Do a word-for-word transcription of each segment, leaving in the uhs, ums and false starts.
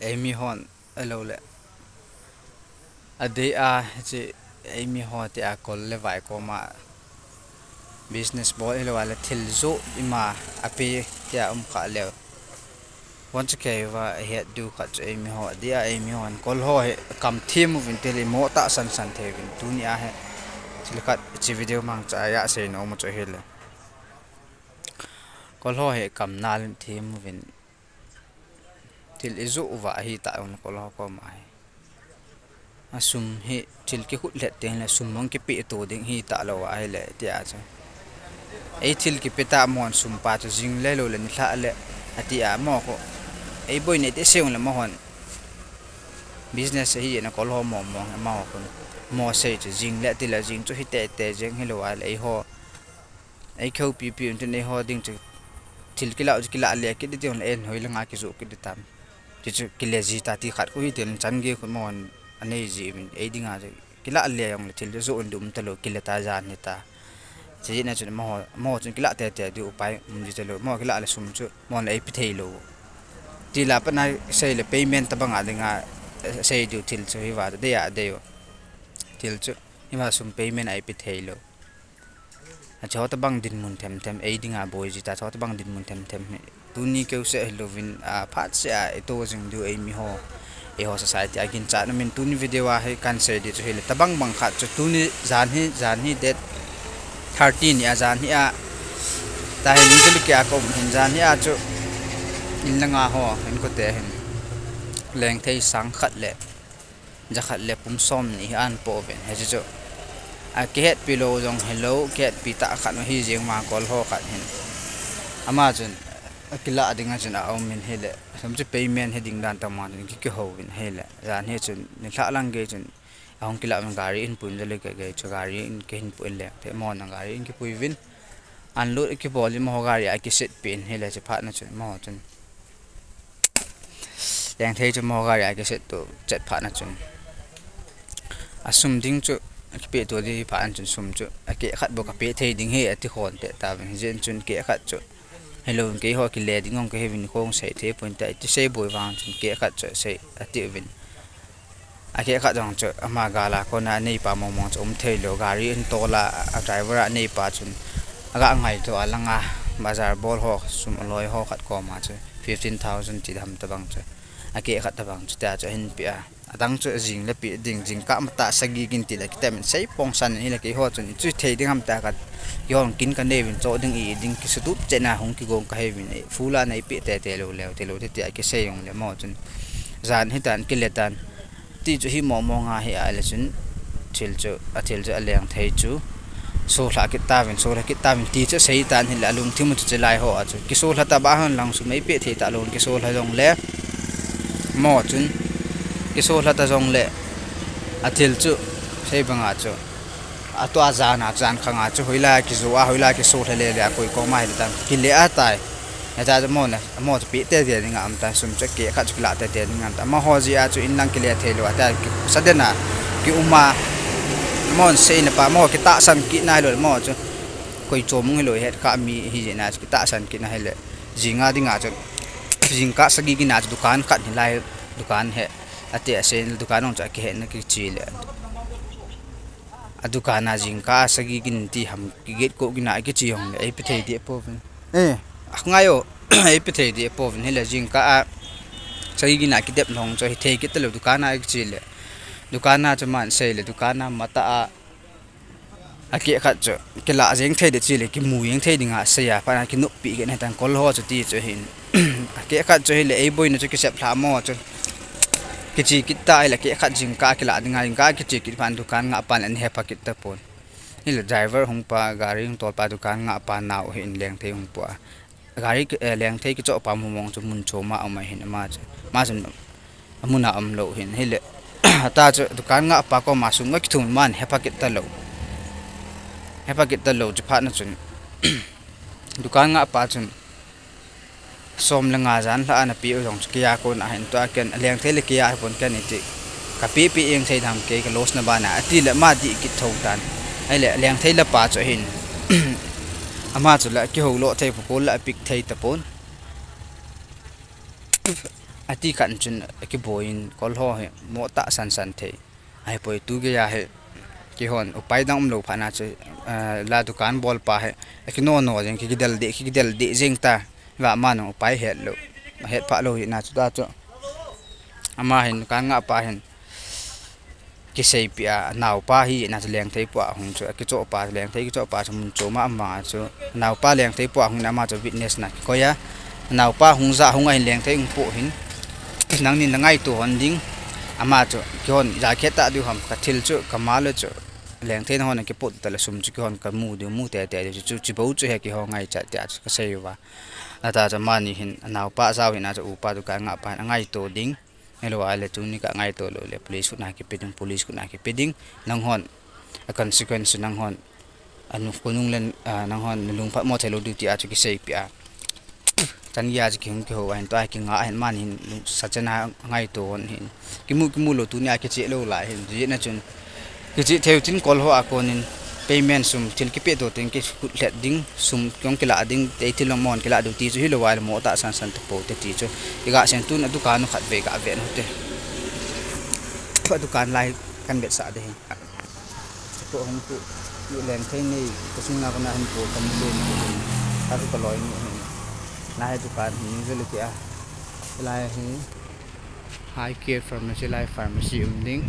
Eimi hon, alo le. Adei a, chi, eimi ho tia kol le vai koma business bol ilo a le thil jo ima ape tia um kha leu. Once kei va het du kha chu eimi ho, adei a eimi hon kol ho hi kam thim uvin thil imo tahsan san thei uvin. Tuni a hi thil khat chi video mangcha a sei nom chu hile. Kol ho hi kam nal thim uvin. Thil ijo uva ahi ta ong kol ho koma hi. Asum hi thil kikhut let teng le sum mong kipe to ding hi ta lo ahile tia chu. Ei thil kipe ta mon sum pa chu jing le lo le ni lha le ati a mo ko. Ei boi nei te seung le mo hon. Business hi na kol ho mo mo ma ho kun. Mo sei chu jing le ti le jing chu hi te te jeng hi lo ahile ei ho. Ei kheu pi pi un tin ei ho ding chu thil kila chu kila le kit di tion le en hoi le nga kijo kit di tam. Ti chu kile ji ta ti khat ko hi tin chan ge khun mo anei ji min ei dinga chu kila le ong le thil chu jo un dum ta lo kile ta jan ni ta. Chi na chu mo mo chun kila te te di upai um ji ta lo mo kila le sum chu mo le ei pi thei lo. Ti la pa na sei le payment ta banga dinga sei du thil chu hi va de ya de yo. Thil chu hi va sum payment ei pi thei lo. A chota bang dinmun them them, ei dinga boi ji ta chota bang dinmun them them hi. Tuni keu se hi lovin, a, phat se a, i to jing du ei mi ho, ei ho society a ginchat na min tuni video a hi kan sei di chu hi le. Tabang bang khat chu tuni jan hi, jan hi date thirteen ni a jan hi a. Ta hin chu le kia ko hin jan hi a chu. In la nga ho, hin ko te hin. Leng thei sang khat le. Jakhat le pum som ni hi an po ven. He chu chu. A kihet pi lo jong he lo, kihet pi ta khat ma hi jeng ma kol ho khat hin. Ama chun, a kila ding a chun a um min hi le. Som chu payment he ding dan ta ma chun ki ki ho vin hi le. Jan hi chun, ni thla lang ge chun. A hong kila min gari in pun le ke ge chu gari in ke hin pun le. Te mo na gari in ki pui vin. An lut ki bol mo gari a ki set pin hi le chu phat na chun mo chun. Leng thei chu mo gari a ki set tu chet phat na chun. A sum ding chu a ki pe tu di phat na chun sum chu a ke khat bo ka pe thei ding he a ti khon te ta vin jin chun ke khat chu. Hello ke ho ki le ding ong ke he vin khong sei thei pun ta ti sei boi vang chun ke khat chu sei a ti vin. A ke khat jong chu ama gala kona nei pa mong mong chu um thei lo gari in tola a driver a nei pa chun. A ga ngai to a langa bazar bol ho sum loi ho khat koma chu fifteen thousand ti dam ta bang chu. A ke khat ta bang chu ta chu hin pi a. Adang chu jing le pi ding jing ka mata sagi gin ti le kitem sei pong san hi le ki ho chun chu thei ding ham ta ka yon kin ka nei vin cho ding i ding ki sutup che na hung ki gong ka he vin e. Fula nei pi te te lo le te lo te ti a ki sei yong le mo chun. Jan hi tan ki le tan. Ti chu hi mo mo nga hi a le chun. Thil chu, a thil chu a leng thei chu. So hla kit ta vin, so hla kit ta vin ti chu sei tan hi le a lung thim chu che lai ho a chu. Ki so hla ta ba han lang su mei pe thei ta lo ki so hla jong le. Mo chun. Ki so hla ta jong le. A thil chu sei banga chu. A to a jan a jan khang a chu hoi la ki zo a hoi la ki so hla le le a koi ko mai le tan. Ki le a tai. He ta mo na, mo chu pi te te ding a am tan sum chu ke khat chu la te te ding a ta. Ma ho ji a chu in lang ki le thei lo a ta ki sa de na ki uma. Mo sei na pa mo ki ta san ki nai lo mo chu. Koi chom mong hi lo het kha mi hi ji na chu ki ta san ki na hi le. Jing a ding a chu. Jing ka sagi ki na chu dukan khat hi lai dukan he. A te a sei dukan ong chu a ki he na ki chi le. A dukan a jing ka sagi ki ti ham ki get ko ki na ki chi hong le. Ei pe thei di po. Eh, a ngai o. Ei pe thei di po vin hi le jing ka a. Sagi gina ki dep nong cho hi thei ki ta lo dukan a ki chi le. Dukan a cho man sei le dukan a mata a. A ke khat cho ki la jeng thei de chi le ki mu jeng thei ding a sei a pa na ki nup pi ke na tan kol ho cho ti cho hin. A ke khat cho hi le ei boi na cho ki sep hla mo cho. Ki chi ki ta le ke khat jing ka ki la ding a jing ka ki chi ki pan dukan nga pan an he pa ki ta pon. Hi le driver hung pa, gari hung tol pa, dukan nga pa nau hi in leng thei hung pa. Gari, eh, leng thei ki cho pa mu mong chu mun cho ma ama hin ma chu. Ma chun amun a um lo hin hi le. Ta chu dukan nga pa ko ma sum nga ki thum man he pa ki ta lo. He pa ki ta lo chu phat na chun. Dukan nga pa chun. Som le nga jan hla ana pi u jong chu kia ko na hin to a ken a leng thei le kia pon ken iti. Ka pi pi eng thei dam ke ka los na ba na ati le ma di ki tho tan. Ai le leng thei le pa chu hin. Ama chu le ki ho lo thei pu ko le a pik thei ta pon. Ati khat chun akiboiyin kol ho hi mo tahsan san thei. Ahipoi tu geiya hi kihon upai dang umlou phat na chu, eh, la dukan bolpa hi akinono jeng, kikidel deh, kikidel deh jeng ta. Va aman upai hetlou, hetphah lou hina chu ta chu. Ama hin dukan ngahpa hin kiseipeh a, anaopa hi na chu Lengthei pua hung chu, akichohpa, Lengthei kichohpa chu mun chom a ama chu, anaopa Lengthei pua hung in ama chu witness na kikoi a, anaopa hung ja hung ahin Lengthei hung po hin, nangnin nangaito hon ding, ama chu kihon jakhet ta diu ham, kathil chu, kamal chu, Lengthei nahon akipot tale sum chu kihon kamu diu, mu tete diu chu, chu, chibou chu hi kihon ngaichat tia chu kasei uva. Ata chu amani hin, anaopa jao hina chu upa dukan ngahpa hin angaito ding. Ahilou le tuni ka ngaito lou le police khut na kipe ding, police khut na kipe ding. Nanghon, a consequence nanghon, anu konung len, ah, nanghon nalung phatmo theilou diu tia chu kiseipeh a. Chan geiya chu kihung kihou ahin tua kinga ahin amani hin lungsa chan a ngaito hon hin. Kimu, kimu lou tunia kicheh lou lai hin. Jeh na chun kicheh thei u tin kol ho a konin payment sum thil kipeh to teng kikhutlhet ding, sum kong kilah ding, tei thil long mon kilah diu ti chu hilou vai le mo tahsan san tapou te ti chu. Iga sen tun adukan u khatvei ga vet u te. Adukan lai kan vetsah ding. Ko hung ku, Lengthei nei, kasung na kona hin po kamu le ni. Ka kaloi ni hin. Na hi dukan hin joli ke a. Lai hi. High Care Pharmacy lai pharmacy um ding.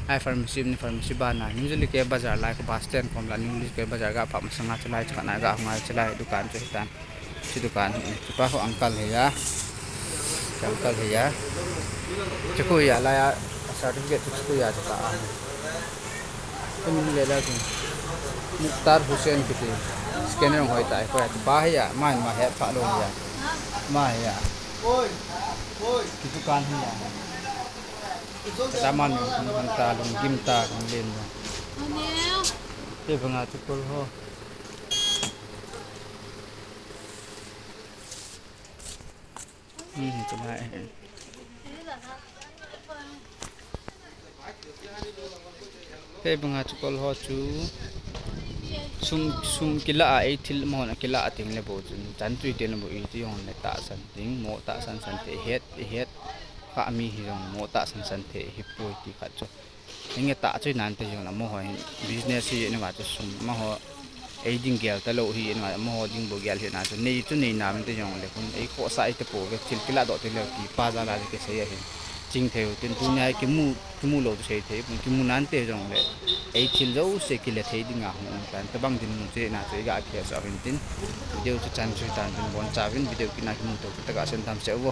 Lai pharmacy um ni pharmacy bana New Jalike bazar lai ko bus stand kom la New Jalike bazar ga pha masanga chu lai chu kana ga hunga chu lai dukan chu hitan. Chu dukan hi chu pa ho uncle hi a. Chu uncle hi a. Chu ko ya lai a certificate chu ko ya chu ta a. Ko min le la chu. Mukhtar Hussain kiti. Scanner hoi tai ko ya chu pa hi a. Ma hin ma hetphah lou hi a. Ma hi a. Ki dukan hi a. Kata man hanta lunggim ta kong len na. Te banga chu kol ho. Hmm, chu lai. Te banga chu kol ho chu. Sum, sum kila a, ei thil mo na kila a ting le bo chun. Chan chu i te le bo i ti hon le tahsan ting, mo tahsan san te het, het. Kha mi hi jong mo tahsan san te hi poi ti khat chu. Hinge ta chu nante jong amaho hin business hi ni ma chu sum amaho ei ding gel ta lou hi ni ma amaho ding bo gel hi na chu nei chu nei nam te jong le kun ei khosa ei te po ve thil kila doh te le ti pa ja la ke sei a hin ching thei u tin tunia kimu kimu lou chu sei thei pon kimu nante jong le ei thil jouse kile thei ding a hung um tan tabang dinmun chu na chu i ga khe sa hin tin video chu chan chu tan tin bon cha vin video kina kimu to ta ga sen tham se vo.